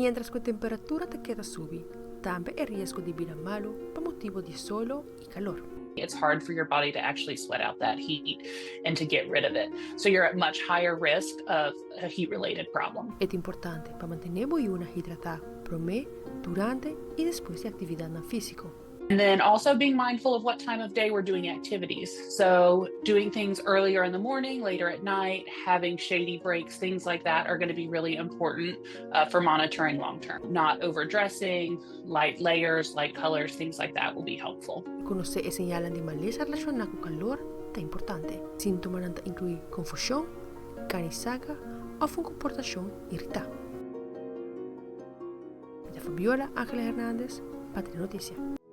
Mientras ku e temperatura ta keda subi, tambe e riesgo di bira malu pa motibu di solo i kalor. It's hard for your body to actually sweat out that heat and to get rid of it. So you're at much higher risk of a heat related problem. E ta importante pa mantené bo yunan hidratá promé, durante i despues di aktividatnan físiko. And then also being mindful of what time of day we're doing activities. So doing things earlier in the morning, later at night, having shady breaks, things like that are going to be really important for monitoring long term. Not overdressing, light layers, light colors, things like that will be helpful. Konosé e señalnan di malesa relashoná ku kalor ta importante. Síntomanan ta inkluí konfushon, kani saka òf un komportashon iritá. Mi ta Fabiola Angela Hernandez pa Trinotisia.